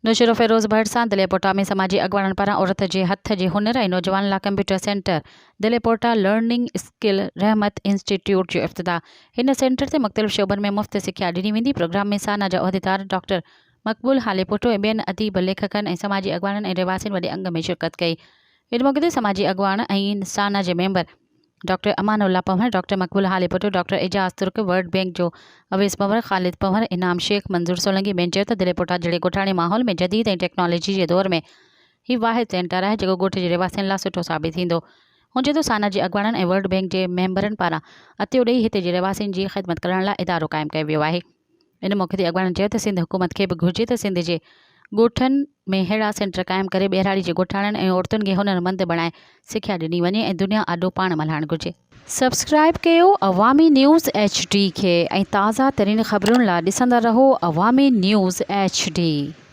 نوشهروفيروز ڀرسان دليپوٽا ۾ سماجي اڳواڻن پاران عورت جي هٿ جي هنر ۽ نوجوانن لا computer centre Dalepota learning skill Rehmat institute جو افتتاح هن سينٽر تي مختلف شعبن ۾ مفت سکيا ڏني ويندي پروگرام ۾ سانا جا عهديدار ڊاڪٽر مقبول هاليپوٽو ۽ ٻين اديب ليکڪن ۽ سماجي اڳواڻن ۽ رهواسين وڏي انگ ۾ شرڪت ڪئي ان موقعي تي سماجي اڳواڻ ۽ سانا جي member doctor Amanullah Panhwar, doctor Maqbool Halepoto, doctor Ijaz Turk, world bank جو اويس پنهور، خالد پنهور، انعام شيخ، منظور سولنگي ٻين چيو ته دليپوٽا جهڙي ڳوٺاڻي ماحول ۾ جديد ۽ ٽيڪنالاجي جي دور ۾ هي واحد سينٽر آهي جيڪو ڳوٺ جي رهواسين لا سٺو ثابت ٿيندو. هن چيو ته سانا جي اڳواڻن ۽ ورلڊ بينڪ جي ميمبرن پاران عطيو ڏئي هتي جي رهواسين جي خدمت ڪرڻ لا ادارو قائم ڪيو ويو آهي. ان موقعي تي اڳواڻن چيو ته سنڌ حڪومت کي به گهرجي ته سنڌ جي ڳوٺن ۾ اهڙا سينٽر قائم ڪري ٻهراڙي جي ڳوٺاڻن ۽ عورتن کي هنرمند بڻائي سکيا ڏني وڃي ۽ دنيا آڏو پاڻ ملهائڻ گهرجي. سبسڪرائيب ڪيو عوامي نيوز ايڇ ڊي کي ۽ تازه ترين خبرن لا ڏسندا رهو عوامي نيوز ايڇ ڊي.